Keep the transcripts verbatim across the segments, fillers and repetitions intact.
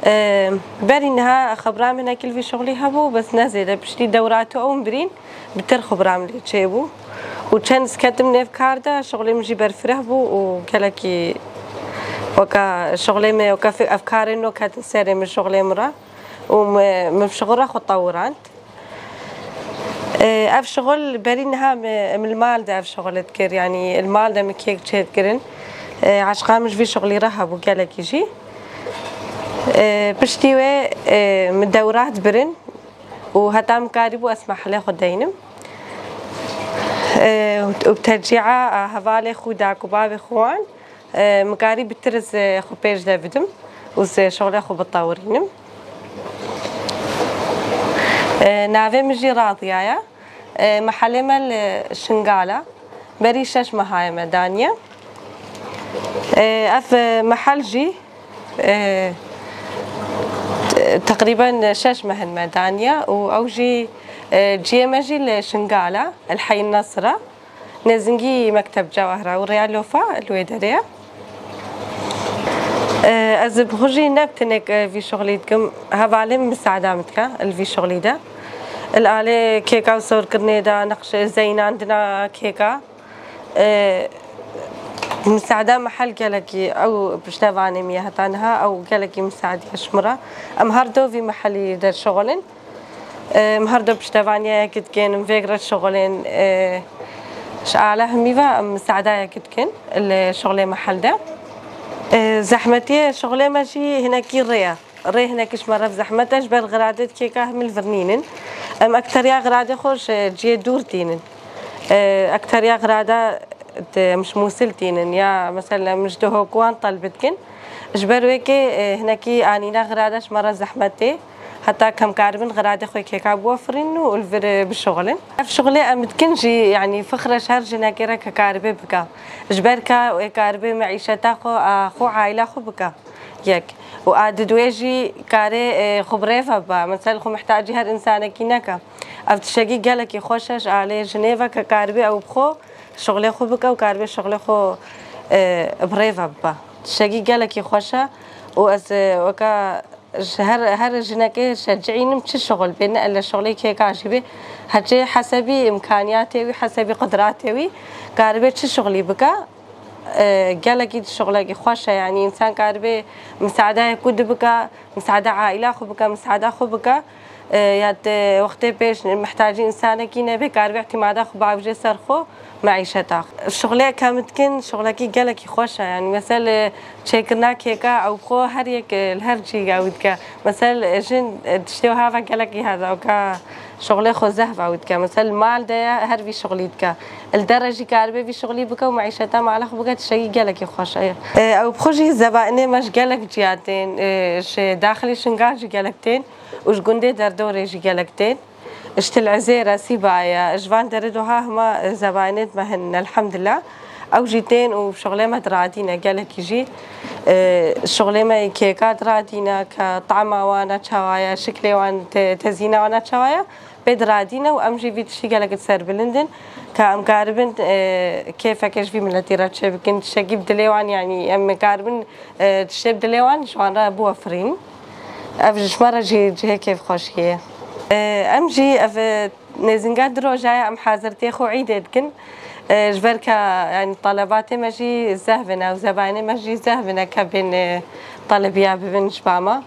Ee, Berî niha xebra min hinekî li vî şixulî hebû, bes ne zêde. Piştî dewra tu ew min birîn, bitir xebra min lê çêbû. Û çend ketim nêv kar de, şixulê min jî berfireh bû û gelekî weka şixulê me, weka fi-, efkarên nû ketin serê min şixulê min re. Û me, min şixul re xwe tewirand. Ee, ev şixul berî niha me, em li mal de ev şixul dikir, yanî li mal de min kêk çêdikirin. Ee, eşqa min ji vî şixulî re hebû gelekî jî. Ee, piştî wê, e, min dewra dibirin û heta min karîbû ez mehelê xwe deynim. Ee, û bi teşcîa, a, hevalê xwe, dayik û bavê xwe wan, e, min karî bitir ez, e, xwe pêş de bidim û ez şixulê xwe bitewirînim. E, navê min jî Radiya ye. E, mehelê me li Şingal e. Berî şeş meha ye me daniye. E, ev, e, mehel jî, e, t-, teqrîben şeş meh in me daniye û ew jî, e, ciyê me jî li Şingal e, li Heyî Nesir e. Nêzîngî Mekteb Cewahira û Rêya Lofa li wê derê ye. Ee, ez bi xwe jî ne bi tinek, e, vî şixulî dikim. Hevalê min misada min dike li vî şixulî de. Li alê kêka û sorkirinê de, nexş zeynandina kêka. Ee, misada mehel gelekî ew piştevanê min ye heta niha, ew gelekî misadiye ji min re. Em her du vî mehelî de şixulin. Em her du piştevaniya yekî dikin, em vê re şixulên, e, ji alehmî ve em misada yekî dikin li şixulê mehel de. E, zehmetiyê şixulê me jî hinekî rê ye. Rê hinekî ji me re zehmet e, ji ber xiradê di kêka hemî li vir nînin. Em ekteriya xiradê xwe ji cihê dûr tînin. E, ekteriya xirada di, em ji Mûsil tînin ya, mesela, em ji Duhok wan telb dikin. Ji ber wê kê, e, hinekî anîna xirada ji me re zehmet tê. Heta ke em karibin xiradê xwe kêka biwefirînin û li vir bişixulin. Ev şixulê em dikin jî, yanî fixre ji her jinekê re ke karibe bike. Ji ber ke wê karibe meîşeta xwe, a xwe, aîla xwe bike yek. Û a di duwê jî kare, e, xwe bi rê ve bibe. Mesela xwe mihtacî her însanekî neke. Ev tiştekî gelekî xweş e ji alê jinê ve ke karibe ew bi xwe şixulê xwe bike û karibe şixulê xwe, e, bi rê ve bibe. Tiştekî gelekî xweş e û ez, e, weke Ji her, her jinekê şecînim çi şixul bê, ne ele şixulê kêka jî bê. Heçê hesebî îmkaniyatê wî, hesebî qudratê wî, karibe çi şixulî bike. E, gelekî şixulekî xweş e, yanî însan karibe misadeyê ku dibike, misade aîla xwe bike, misada xwe bike. E, ya te wextê pêş mihtacî însanekî nebe, karibe îtimada xwe bavêje ser xwe. Meîşeta. Şixulê ke em dikin, şixulekî gelekî xweş e. Yanî, mesel, e, çêkirina kêka ew bi xwe her yek, e, li her cî ew dike. Mesel, e, jin, e, tiştê wiha ve gelekî heze, ew ka şixulê xwe zehf ew dike. Mesel, li mal de ye, her vî şixulî dike. Li dere jî karibe vî şixulî bike û meîşeta mala xwe bike, tiştekî gelekî xweş e. E, ew bi xwe jî zebaînê me ji gelek ciya tên, e, ji daxilî Şingal jî gelek tên û ji gundê derdorê jî gelek tên. Ji Til Ezêr e, Sîbaye, ji van derê doha hema zebaînê di me hene, elhemdulillah. Ew jî tên û şixulê me diradîne, gelekî jî, e, şixulê me kêka diradîne, ke tama wan e çawa ye, şiklê wan, te-, tezîna wan e çawa ye, pê diradîne û em jî vî tiştî gelek di serbilind in, ke em karibin, e, kêfeke ji vî miletî re çêbikin, tiştekî bi dilê wan, yanî em karibin, e, tiştê bi dilê wan ji wan re biwefirîn. Ev ji me re jî cihê kêfxweşiyê ye. E, em jî ev, e, nêzînga du roja ye em hazirtiyê xwe îdê dikin. E, ji ber ke, yanî, telebatê me jî zehf in e û zebaînê me jî zehf in e ke bên, e, telebiya bibin ji ba me.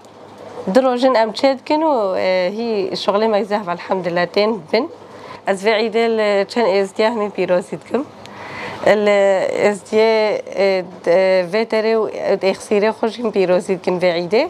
Du roj in em çê dikin û, e, hî şixulê me zehf, elhemdulillah, tên bin. Ez vê îdê li çend êzdiya hemî pîrozî dikim. Li êzdiyê, e, d-, e, vê derê û, e, êxsîrê xwe jî pîrozî dikin vê îdê.